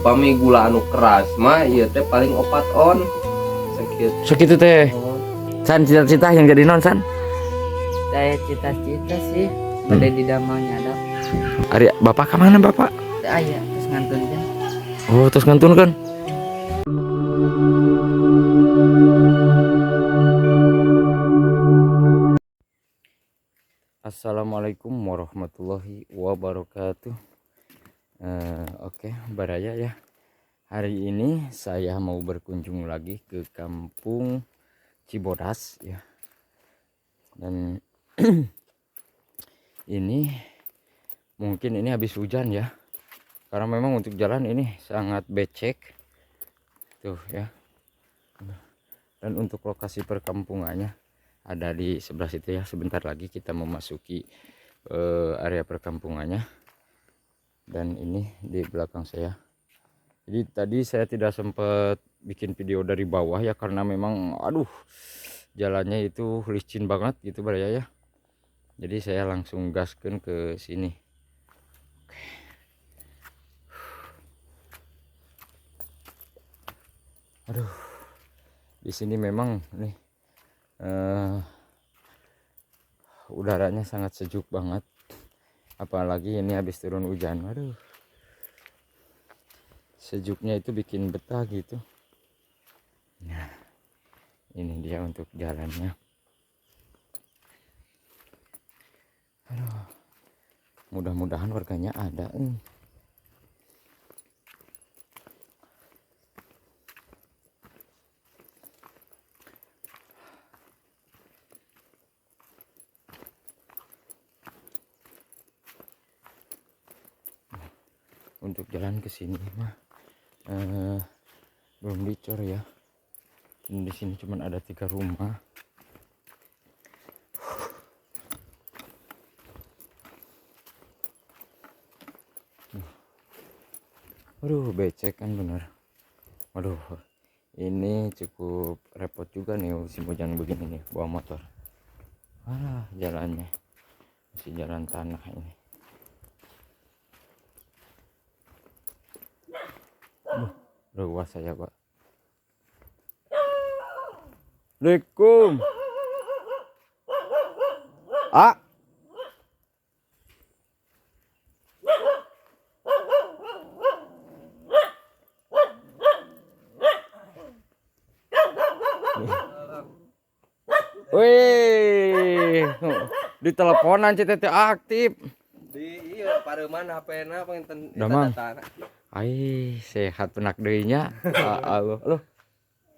Upami gula anu keras mah ieu teh paling 4 on. Sakitu. Segitu teh. San, cita-cita yang jadi non, San? Saya cita-cita sih pada di damel nyadap. Ari bapak kemana bapak? Teu aya terus ngantun kan. Oh, terus ngantun kan? Assalamualaikum warahmatullahi wabarakatuh. Oke, Baraya ya. Hari ini saya mau berkunjung lagi ke kampung Cibodas ya. Dan ini mungkin ini habis hujan ya. Karena memang untuk jalan ini sangat becek. Tuh ya. Dan untuk lokasi perkampungannya ada di sebelah situ ya. Sebentar lagi kita memasuki area perkampungannya. Dan ini di belakang saya. Jadi tadi saya tidak sempat bikin video dari bawah ya, karena memang aduh jalannya itu licin banget gitu Baraya ya. Jadi saya langsung gaskan ke sini. Oke. Aduh, di sini memang nih udaranya sangat sejuk banget. Apalagi ini habis turun hujan. Aduh, sejuknya itu bikin betah gitu. Nah, ini dia untuk jalannya. Aduh, mudah-mudahan warganya ada. Untuk jalan ke sini mah belum dicor ya. Dan di sini cuman ada 3 rumah. Aduh, becek kan bener. Aduh, ini cukup repot juga nih musim hujan begini nih bawa motor. Alah, jalannya masih jalan tanah ini. Luas saya, Pak. Assalamualaikum. Ah. Wih, di teleponan CTT aktif. Di iya pareuman HP-na panginten eta Damang. datana. Ai, sehat penak deui nya. Halo, halo.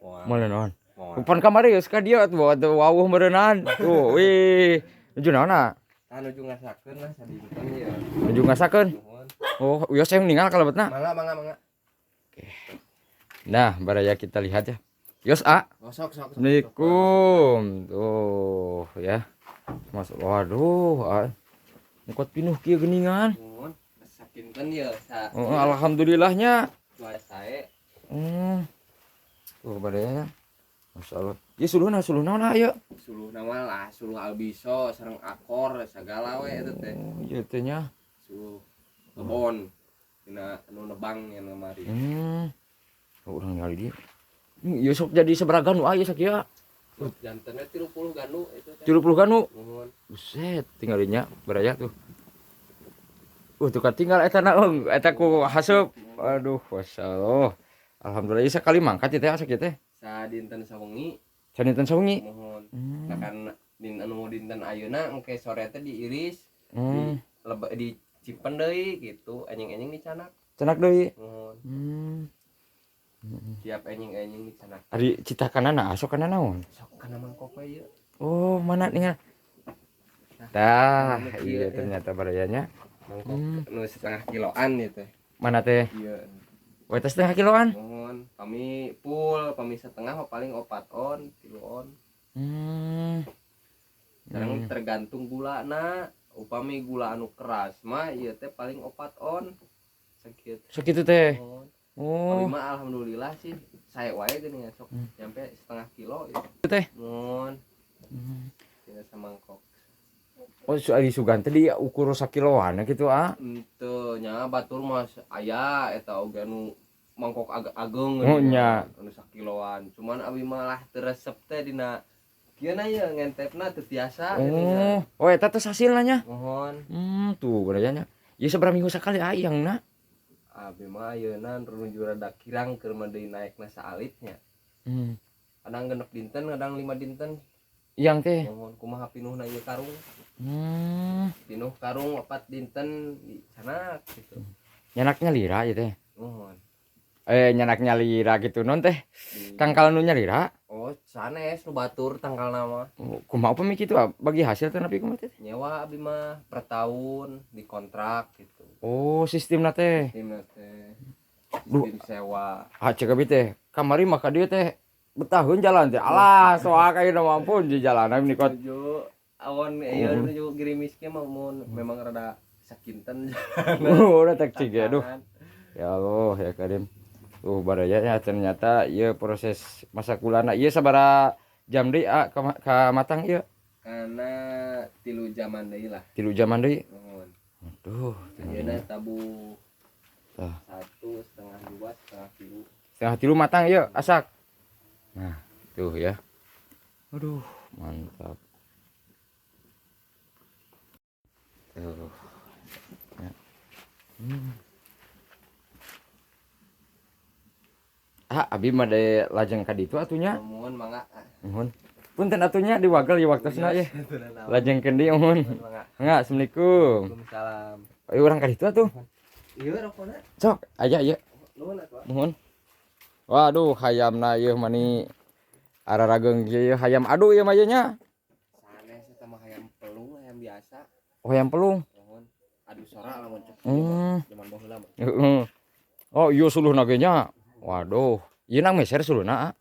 Moal. Moal naon? Moal. Kupan kamari geus ka dieu atuh atuh wawuh meureunaan. Tuh, wih. Nuju naon? Tah nuju ngasakeun lah sadinten ieu. Nuju ngasakeun. Nuhun. Oh, wios yang ninggal kalebetna. Mangga mangga mangga. Oke. Nah, baraya kita lihat ya. Yos A. Oh, sok sok. Sok. Assalamualaikum. Tuh ya. Masuk. Waduh, ah. Mukot pinuh kieu geuningan. Nuhun. Sakinten ieu sa. Oh, alhamdulillahnya. Cuaca sae. Tuh baraya. Masya Allah. Ya suluhna, suluh naon ieu? Suluh mah lah, suluh albiso sareng akor sagala we eta teh. Oh, ieu teh nya. Suluh kebon dina anu nebang yang kamari. Oh, urang ningali dia. Ieu sok jadi sabaraha ganu aya sakieu? Jantenna 30 ganu itu teh. 30 ganu. Nuhun. Buset, tinggalinya baraya tuh. Tuh tinggal eta na eung, eta ku haseup. Aduh, masyaallah. Alhamdulillah ieu sakali mangkat ieu teh asa kieu teh. Sadinten sawengi. Sadinten sawengi. Nuhun. Nah, kan din anu dinten ayeuna engke sore teh diiris, di lebe dicimpen deui gitu, enjing-enjing dicanak. Canak deui. Nuhun. Tiap enjing-enjing dicanak. Ari citakanana asok kana naon? Sok kana mangkok we ieu. Oh, mana nih? Tah, iya ternyata barayanya. Mangkok nu setengah kiloan ieu teh. Mana teh? Iya. Oh, teh setengah kiloan? Nuhun. Pami full, pami setengah mah paling 4 on, 3 on. Sekarang tergantung gulana. Upami gula anu keras mah ieu teh paling 4 on. Sakitu. Sakitu teh. Nuhun. Oh. Pami mah alhamdulillah sih sae wae geuning sok nyampe setengah kilo ieu. Teh. Nuhun. Tina samangkok. Oh, ari sugan teh diukur sakiloan gitu ah. Henteu nya batur mah aya eta oge anu mangkok agak ageung. Oh, nya. Anu sakiloan. Cuman abi malah teu resep teh dina kieu na ieu ngentepna teu tiasa geuningan. Oh, oh eta teh hasilna nya. Mohon. Tuh baraya nya. Ieu sabaraha minggu sakali ayang na. Abi mah ayeuna nuju rada kirang keur mah deui naekna saalitnya. Kadang 6 dinten, kadang 5 dinten. Yang teh. Mohon kumaha pinuhna ieu karung. Pinuh karung 4 dinten di sanak gitu. Nyanaknya lira ieu teh. Mohon. Nyanaknya lira gitu non teh. Tangkal nu nyalira. Oh, sanes nu batur tangkal nama. Oh, kumaha upami kitu bagi hasil teh nepi kumaha teh? Nyewa abi mah per tahun dikontrak gitu. Oh, sistemna teh. Sistemna teh. Duh. Sistem sewa. Ah, cek abi teh. Kamari mah ka dieu teh betaheun jalan teh. Alah, soak ayeuna mah ampun di jalanan ini kot. Nuju awon ieu nuju gerimis ge mah mun memang rada sakinten. Oh, udah tak cik aduh. Ya Allah, ya Karim. Tuh baraya ya ternyata ieu proses masak gulana ieu sabaraha jam deui ka matang ieu? Karena 3 jaman deui lah. 3 jaman deui. Nuhun. Aduh, ayeuna tabuh. Tah. 1, setengah 2, setengah 3. Setengah 3 matang ieu asak. Nah, tuh ya. Aduh, mantap. Tuh. Ya. Ah, abi mah de lajeng ka ditu atunya. Nuhun mangga. Nuhun. Punten atunya diwagel ieu waktosna ye. Lajeng keun deui nuhun. Mangga. Mangga, assalamualaikum. Waalaikumsalam. Ayo urang ka ditu atuh. Ieu rokona. Sok, aya ieu. Nuhun atuh. Nuhun. Waduh, hayamna ieu mani ararageung ieu hayam adu ieu mah ieu nya. Sanes eta mah hayam pelung, hayam biasa. Oh, hayam pelung. Nuhun. Adu sora lamun cek. Zaman baheula mah. Heeh. Oh, ieu suluhna ge nya. Waduh, ieu nang meser suluhna, ah.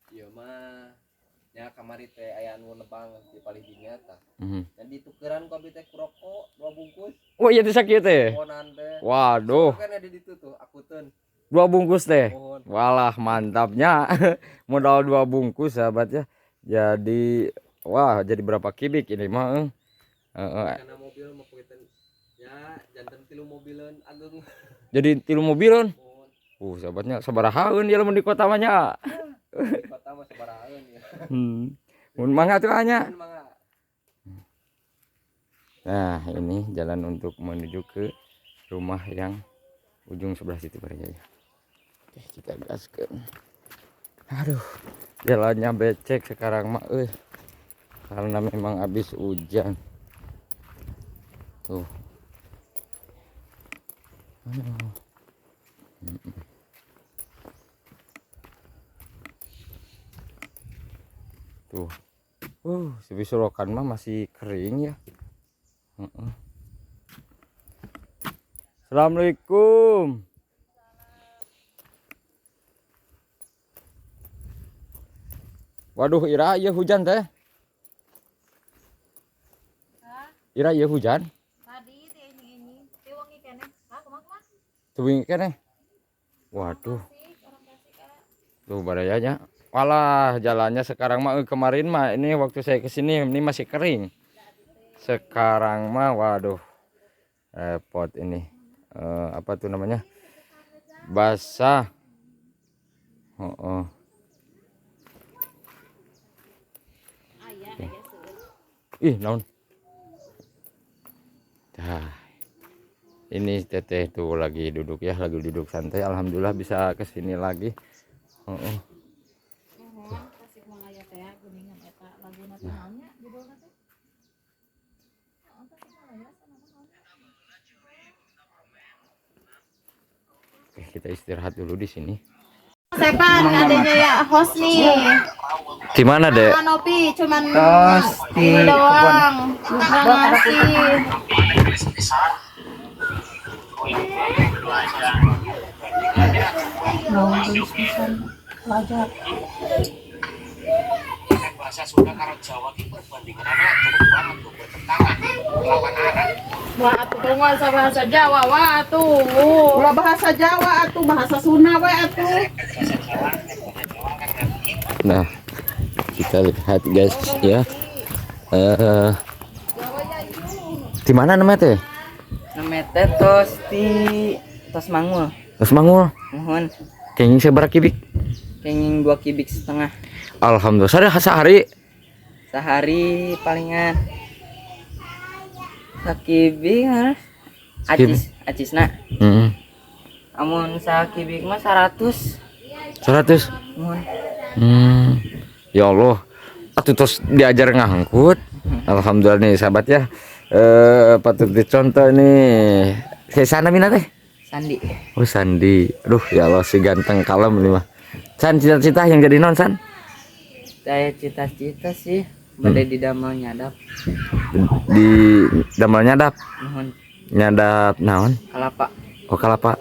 Ieu mah nya kamari teh aya anu nebang di palih dinya tah. Dan ditukeran ku abi teh ku rokok 2 bungkus. Oh, iya teh sakieu teh. Ponan teh. Waduh. Kan ada di ditu tuh akuteun. 2 bungkus teh. Mohon. Walah, mantapnya. Modal 2 bungkus sahabat ya. Jadi wah, jadi berapa kubik ini mah, Heeh. Karena mobil mah punten ya janten 3 mobileun ageung. Jadi 3 mobileun. Mohon. Sahabatnya sabarahaeun ieu lamun di kota mah nya. Di kota mah sabarahaeun ya. Mun mangga atuh nya. Mun mangga. Nah, ini jalan untuk menuju ke rumah yang ujung sebelah situ Pak ya. Oke, kita gaskeun. Aduh, jalannya becek sekarang mah euy. Karena memang habis hujan. Tuh. Aduh. Tuh. Sepi sorokan mah masih kering ya. Heeh. Assalamualaikum. Waduh, Ira, iya hujan teh. Hah? Ira, iya hujan. Tadi teh ini. Teh wangi keneh. Hah, kumaha kumaha? Teh wangi keneh. Waduh. Tasik, orang Tasik, ah. Tuh barayanya. Walah, jalannya sekarang mah, kemarin mah ini waktu saya kesini ini masih kering. Sekarang mah waduh. Repot ini. Apa tuh namanya? Basah. Heeh. Ih, naon? Dah. Ini teteh tuh lagi duduk ya, lagi duduk santai. Alhamdulillah bisa kesini lagi. Heeh. Nah. Oke, kita istirahat dulu di sini. Sepan adanya ya host nih. Di mana, Dek? Nopi cuman Tos di ini kebun. doang. Nggak ngasih. Bahasa Sunda karo Jawa ki perbandingannya jauh banget tuh, bertentangan lawan arah. Wah, atuh kalau nggak usah bahasa Jawa, wah atuh. Ulah bahasa Jawa atuh, bahasa Sunda we atuh. Nah, kita lihat guys ya. Di mana namanya teh? Namanya teh tos di Tos Mangul. Tos Mangul. Mohon. Kenging sabaraha kibik? Kenging 2,5 kibik. Alhamdulillah. Sehari Sehari palingan sakibik ah. Acis acisna. Amun sakibik mah 100. 100. Mun. Ya Allah. Atuh terus diajar ngangkut. Alhamdulillah nih, sahabat ya. Patut dicontoh nih. Saya sana mina teh. Sandi. Oh, Sandi. Aduh, ya Allah, si ganteng kalem nih mah. San, cita-cita yang jadi non, San? Saya cita-cita sih bade didamel nyadap. Di damel nyadap. Muhun. Nyadap naon? Kelapa. Oh, kelapa.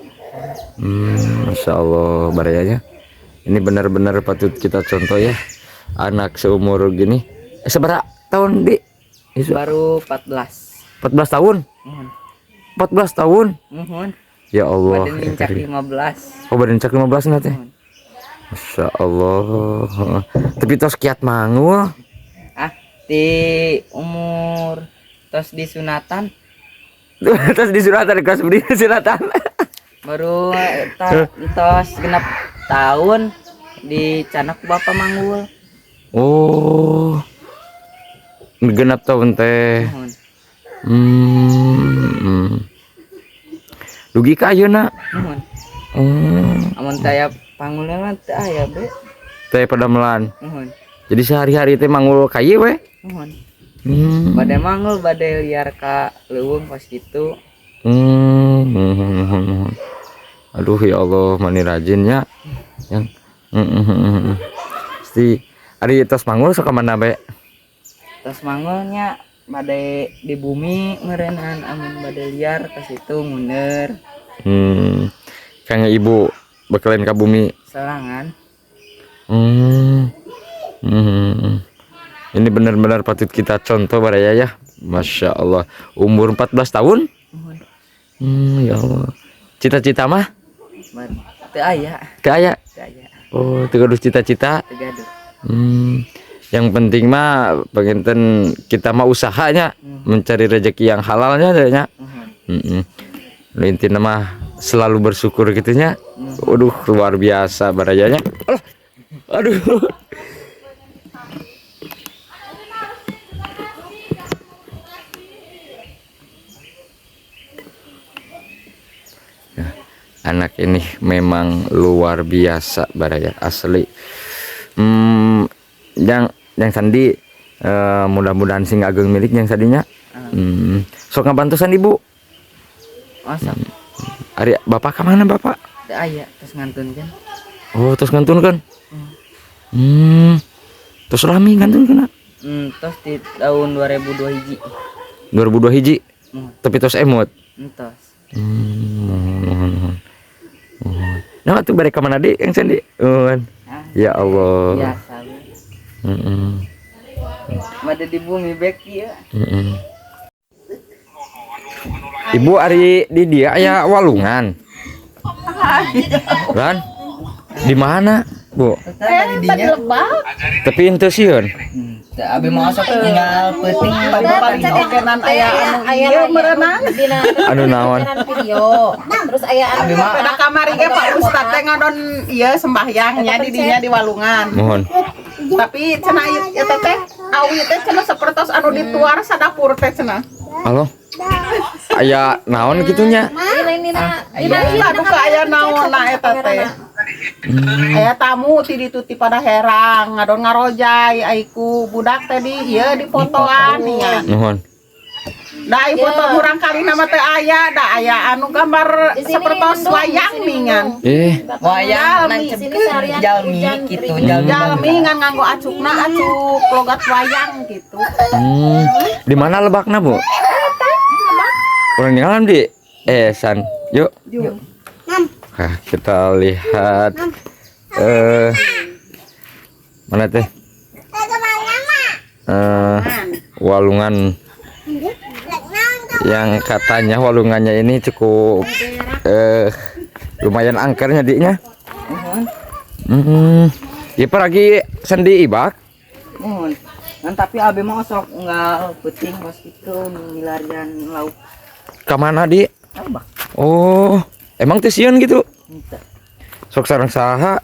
Masya Allah, barayanya. Ini benar-benar patut kita contoh ya. Anak seumur gini. Sabaraha tahun di? Isu- Baru 14. 14 tahun. Muhun. 14 tahun. Muhun. Ya Allah. Bade nincak 15. Oh, bade nincak 15 nanti. Muhun. Masya Allah. Tapi tos kiat mangul. Ah, di umur tos disunatan. Terus disunatan, kelas beri sunatan. Baru tos 6 tahun dicandak ku bapak manggul. Oh. 6 tahun teh. Muhun. Dugi ka ayeuna. Muhun. Amun taya panggulan teu aya be. Teh padamelan. Muhun. Jadi sehari-hari teh manggul ka we. Muhun. Bade manggul, bade liar ka leuweung pas gitu. Aduh, ya Allah, mani rajinnya. Yang Pasti ari tos manggul sok ka mana be? Tos manggulnya bade di bumi meureunan, amun bade liar ke situ ngunder. Kayaknya ibu bakalan ka bumi. Sorangan. Ini benar-benar patut kita contoh, baraya ya. Masya Allah. Umur 14 tahun. Muhun. Ya Allah. Cita-cita mah Teu aya. teu aya. Teu aya. Oh, teu gaduh cita-cita. Teu gaduh. Yang penting mah penginten kita mah usahanya mencari rezeki yang halalnya nya. Muhun. Intinya mah selalu bersyukur gitu nya. Waduh, luar biasa barayanya. Alah. Aduh. Nah, anak ini memang luar biasa, baraya, asli. Yang Sandi, mudah-mudahan sing ageng milik yang sadinya. Sok ngabantosan ibu. Masa. Ari bapak kemana bapak? Teu aya, tos ngantunkeun. Oh, terus ngantunkeun. Terus lami ngantunkeun? Tos di tahun 2002 hiji. 2002 hiji. Hmm. Tapi tos emut. Entos. Muhun, muhun. Muhun. Nah, tuh balik ke mana di yang Sandi? Muhun. Ah, Ya Allah. biasa we. Bade di bumi beki ya. Ibu, ari di dia aya walungan. Kan? Di mana, Bu? Eh, tadi lebak. Tapi henteu sieun. Teu, abi mau sok tinggal peuting. Pagi-pagi okenan aya anu ieu merenang. Dina Anu naon? video. Terus aya anu Pada kamari ge Pak Ustad teh ngadon ieu sembahyangnya di dinya di walungan. Muhun. Tapi cenah ieu eta teh awi teh cenah sapertos anu dituar sadapur teh cenah. Halo. Aya naon gitunya? Dina dina dina. Iya, duka aya naonna eta teh. Aya tamu ti ditu ti pada herang ngadon ngarojai aiku budak teh di ieu di fotoan nya. Muhun. Da ai foto murang kali nama teh aya, da aya anu gambar Di sini sapertos mendung, wayang di sini ningan. Eh, Wayang Jalmi. Sini seharian jalmi hujan, gitu gerimis. jalmi. Jalmi ngan nganggo acukna acuk logat wayang gitu. Di mana lebakna, Bu? Urang ninggalan di San. Yuk. Yuk. Nah, kita lihat mana teh? Walungan yang katanya walungannya ini cukup lumayan angkernya dinya. Muhun. Ya lagi sendi ibak. Muhun. Ngan tapi abi mah sok unggal peuting pas gitu milarian lauk. Kemana di? Lebak. Oh, emang teh sieun gitu? Henteu. Sok sareng saha?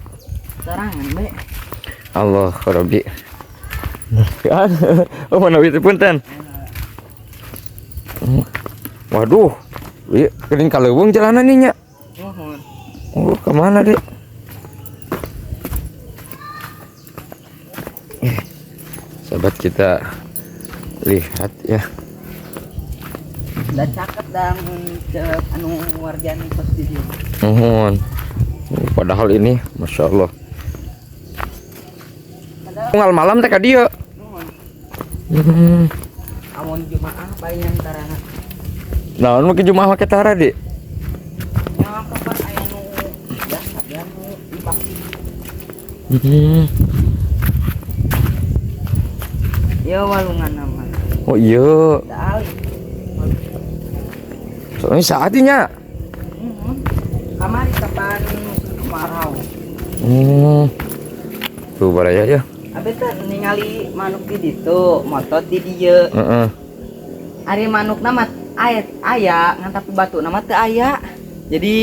Sorangan be. Allah Rabbi. Oh, mana itu, punten. Waduh. Iya, geuning ka leuweung jalanan nya. Muhun. Oh, kemana, Dek? Sahabat, kita lihat ya. Da caket da mun cek anu warjani kos di dieu. Muhun. Oh, padahal ini, masya Allah. Unggal malam teh ka dieu. Muhun. Amun Jumaah paling tarana. Naon make Jumaah make tara, Dik? Nya kapan aya nu biasa ya nu dipaksa. Ya walungan nama. Oh iya. Da alih. Soalnya saatnya. Muhun. Kamari kapan musim kemarau. Tuh baraya ya. Abi teh ningali manuk di ditu, motot di dieu. Heeh. Ari manukna mah aya aya ngan tapi batuna mah teu aya. Jadi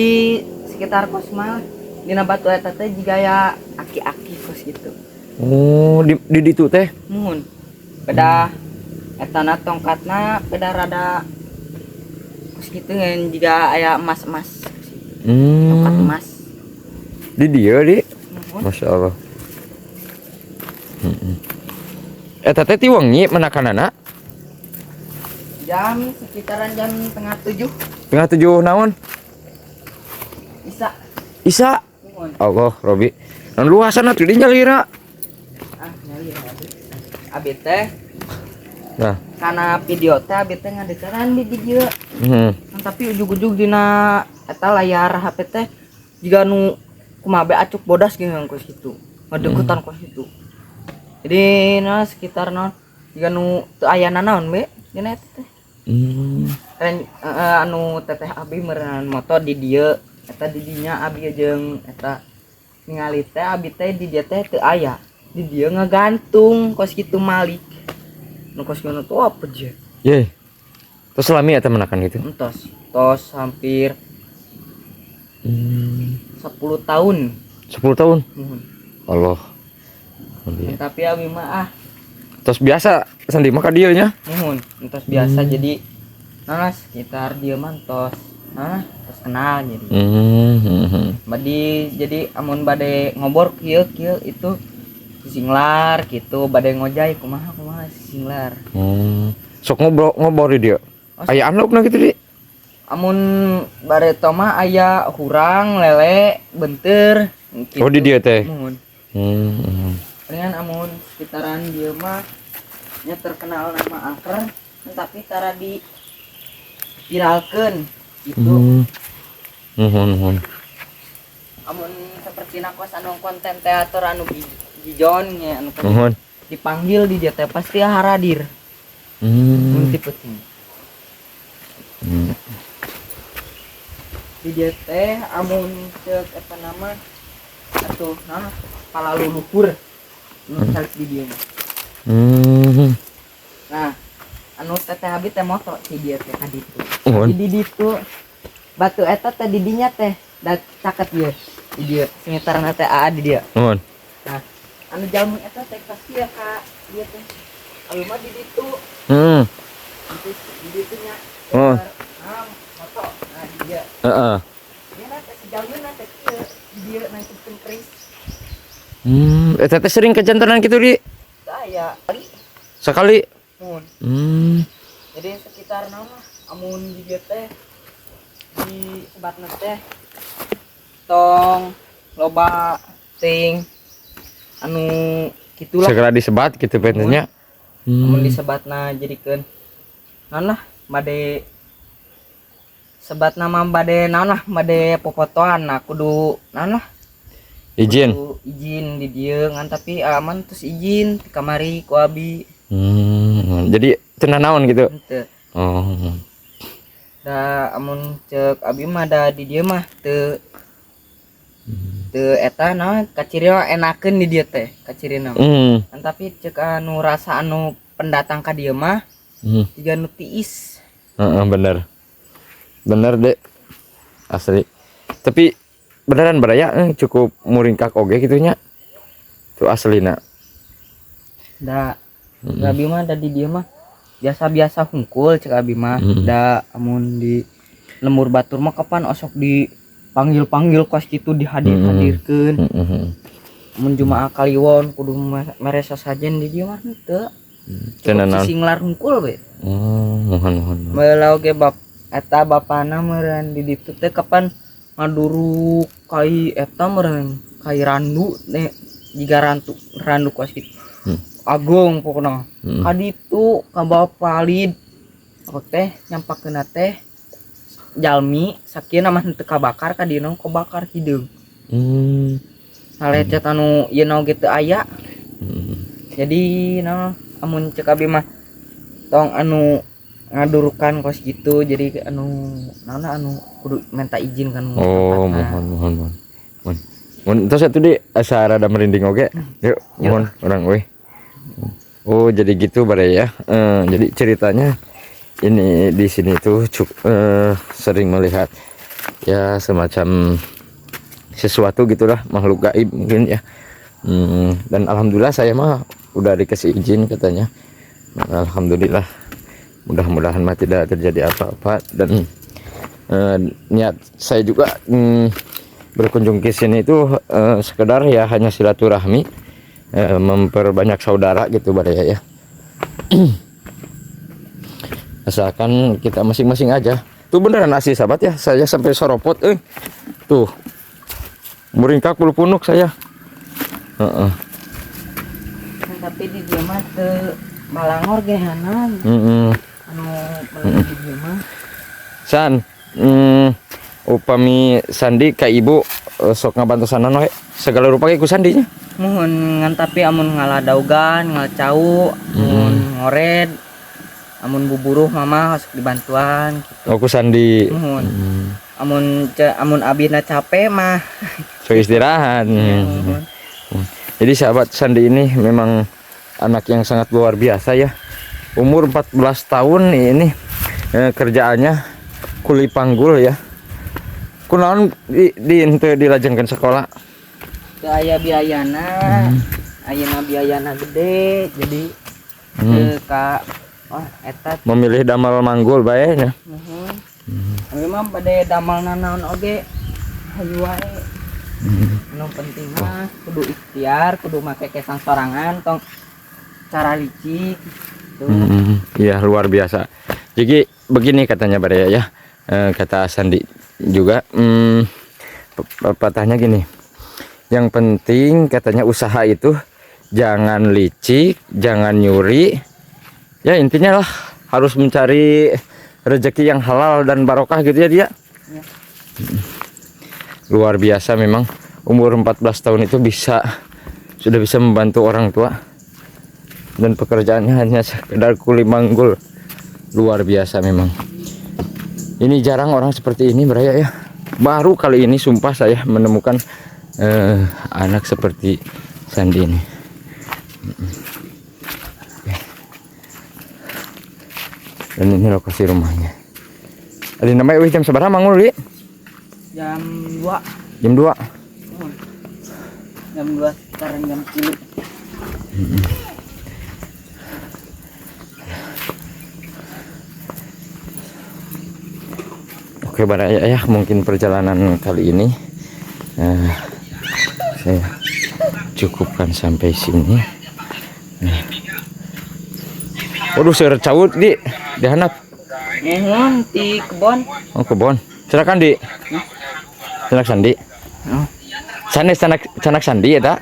sekitar kos mah dina batu eta teh jiga aya aki-aki kos gitu. Oh, di ditu teh. Muhun. Beda etana tongkatna beda rada kos gitu ngan jiga aya emas-emas. Tongkat emas. Di dieu, Di. Muhun. Masya Allah. Heeh. Eta teh ti wengi menakanana? Jam sekitaran jam 6:30. 6:30 naon? Isa. Isa. Muhun. Allah, Robi. Non luasan atuh di nyalira. Ah, nyalira abi. Abi teh Nah. Karena video teh abi teh ngadekeran di dieu. Kan tapi ujug-ujug dina eta layar HP teh jiga nu kumaha be acuk bodas geuning kos kitu. Ngadeukeutan kos kitu. Jadi nah sekitar naon jiga nu teu aya nanaon be dina eta teh. Ren, anu teteh abi meureunana motor di dieu eta di dinya abi jeung eta ningali teh abi teh di dieu teh teu aya. Di dieu ngagantung kos kitu malik. Nu kos kitu tuh apa je? Ye. Terus lami eta menakan gitu? Entos, tos hampir 10 tahun. 10 tahun? Muhun. Allah. Iya. Tapi abi mah ah. Tos biasa sandi mah ka dieu nya. Muhun, entos biasa jadi nah sekitar dieu mah tos. Nah, tos kenal jadi. Badi jadi amun bade ngobor kieu kieu itu singlar gitu, bade ngojay kumaha kumaha singlar. Sok ngobor di dieu. Oh, Aya andokna gitu, Di. Amun bareto mah aya hurang, lele, benteur gitu. Oh, di dieu teh. Muhun. Palingan amun sekitaran dieu mah nya terkenal nama angker, tapi tara di viralkeun gitu. Muhun, muhun. Amun seperti nakos anu konten teater anu gijon nya anu kan Muhun. dipanggil di dieu teh pasti haradir. Mun tipe teh. Di dieu teh amun ceuk eta nama atuh nah pala luluhur nu calik di dieu. Nah, anu teteh abi teh moto si dieu teh ka ditu. Muhun. Di ditu batu eta teh di dinya teh da caket ieu. Di dieu sekitarna teh aa di dieu. Muhun. Nah, anu jalmi eta teh pasti ya ka dieu teh. Abi mah di ditu. Di ditu nya. Oh. Nah, moto. Nah, di dieu. Heeh. Dia na teh si jalmina teh kieu di dieu nangkepkeun keris. Eta teh sering kejantanan kitu, Di? Teu aya. Kali. Sekali. Muhun. Jadi sekitar naon lah amun di dieu teh di sebatna teh tong loba ting anu kitulah. Segera disebat gitu pentennya. Amun disebatna jadikeun naon lah bade sebatna mah bade naon lah bade popotoan nah kudu naon lah Izin. Kudu izin di dieu ngan tapi aman terus izin di kamari ku abi. Jadi teu nanaon gitu. Henteu. Oh. Da amun ceuk abi mah da di dieu mah teu teu eta naon kacirina enakeun di dieu teh kacirina mah. Kan tapi ceuk anu rasa anu pendatang ka dieu mah jiga nu tiis. Heeh, bener. Bener, Dek. Asli. Tapi Beneran baraya cukup muringkak oge kitu nya. Tuh aslina. Da abi mah da di dieu mah biasa-biasa hungkul cek abi mah. Da amun di lembur batur mah kapan osok dipanggil-panggil kos kitu dihadir-hadirkeun. Mun Jumaah Kaliwon kudu mere sasajen di dieu mah henteu. Teu nanaon. Singlar hungkul we. Oh, mohon mohon. Baheula oge bap eta bapana meureun di ditu teh kapan ngaduruk kai eta meureun kai randu teh jiga rantu randu kos kitu. Agung pokona. Kaditu ka bapa lid apa teh nyampakeunna teh jalmi sakieuna mah henteu kabakar ka dieuna kabakar hideung. Salecet anu ieu oge teu aya. Jadi naon amun cek abi mah tong anu ngadurukan kos gitu jadi anu naon anu kudu minta izin kan. Oh, mohon mohon mohon. Mohon. Mohon terus atuh di asa rada merinding oge. Yuk, mohon urang euy. Oh, jadi gitu bare ya. Jadi ceritanya ini di sini tuh sering melihat ya semacam sesuatu gitulah, makhluk gaib mungkin ya. Dan alhamdulillah saya mah udah dikasih izin katanya. Alhamdulillah, mudah-mudahan mah tidak terjadi apa-apa. Dan niat saya juga berkunjung ke sini itu sekedar ya hanya silaturahmi, memperbanyak saudara gitu baraya ya. Asalkan kita masing-masing aja. Tuh beneran asli sahabat ya, saya sampai soropot Tuh. Muringkak bulu punuk saya. Heeh. Tapi di dieu mah teu malangor ge hanan. Anu di dieu mah. San, upami Sandi ka ibu sok ngabantosanan we segala rupa ge ku Sandi nya. Muhun ngan tapi amun ngaladaugan, ngalcau, amun ngored, amun buburuh mama sok dibantuan gitu. Oh, ku Sandi. Muhun. Amun abina capek mah sok istirahat. Jadi sahabat, Sandi ini memang anak yang sangat luar biasa ya. Umur 14 tahun ini kerjaannya kuli panggul ya. Kunaon di henteu dilajengkeun sekolah? Teu aya biayana. Ayeuna biayana gede jadi teu ka wah eta memilih damal manggul bae nya. Muhun. Abi mah bade damal nanaon oge hayu wae. Nu penting mah kudu ikhtiar, kudu make kesang sorangan tong cara licik gitu. Iya, luar biasa. Jadi begini katanya Baraya ya. Kata Sandi juga pepatahnya gini. Yang penting katanya usaha itu jangan licik, jangan nyuri. Ya intinya lah harus mencari rezeki yang halal dan barokah gitu ya dia. Ya. Luar biasa memang umur 14 tahun itu sudah bisa membantu orang tua dan pekerjaannya hanya sekedar kuli manggul. Luar biasa memang. Ini jarang orang seperti ini Baraya ya. Baru kali ini sumpah saya menemukan anak seperti Sandi ini. Dan ini lokasi rumahnya. Ada namanya jam sabaraha manggul, Li? Jam 2. Jam 2. Jam 2 sekarang jam 3. Oke Baraya ya, mungkin perjalanan kali ini saya cukupkan sampai sini. Waduh, seur caut di dihanap. Di kebon. Oh, kebon. Silakan di. Canak Sandi. Oh. Sanes canak Sandi ya, tak?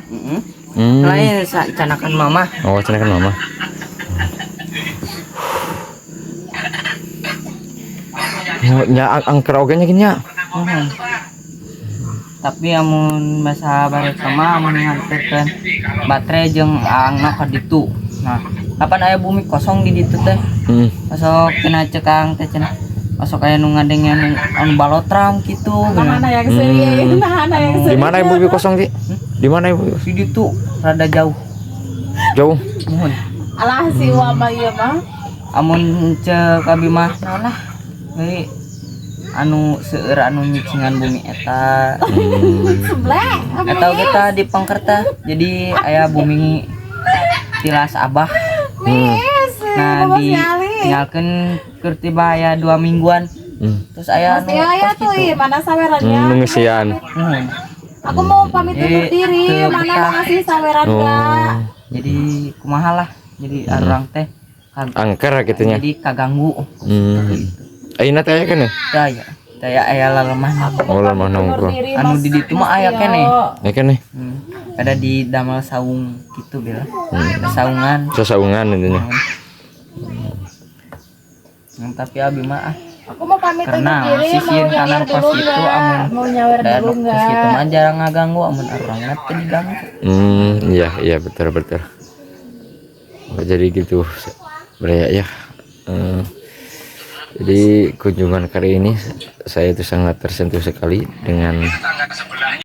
Lain canakan mama. Oh, canakan mama. Oh, nya angker oge nya gini nya. Tapi amun bahasa bareng sama amun nganterkeun baterai jeung angna ka ditu. Nah, kapan aya bumi kosong di ditu teh? Osok kena cekang teh cenah. Osok aya nu ngadengean anu balotram kitu. Mana yang seri? Mana yang seri? Di mana ibu bumi kosong, Ki? Di mana ibu? Di ditu rada jauh. Jauh. Muhun. Alah si wa mah ieu mah. Amun ceuk abi mah naon lah. Heuh. Anu seueur anu nyicingan bumi eta. Eta kita di pengker teh jadi aya bumi tilas abah. Nah, ditinggalkeun keur tiba aya 2 mingguan. Terus aya anu Ya ya kos tuh, kitu. ih, mana sawerannya? Nunggusian. Hmm. Aku mau pamit undur Eh, diri, teu mana betah. mau ngasih saweran Oh. enggak? Jadi kumaha lah. Jadi orang teh Angker gitu nya. jadi kaganggu. Ayeuna teh aya keneh? Tah ya. Tah ya aya lalemah. Oh, lemah nongkrong. Diri, Anu Mas di ditu mah aya keneh. Ya keneh. Ada di damel saung gitu bela. Saungan. Sasaungan intinya. Tapi abi mah ah Aku mau pamit undur karena diri, mau sisian nyawer kanan dulu kos gitu enggak? amun Mau nyawer dan dulu kos enggak? gitu mah jarang ngaganggu, amun orangna teh diganggu. Iya, betul betul. Oh, jadi gitu, Baraya ya. Jadi kunjungan kali ini saya itu sangat tersentuh sekali dengan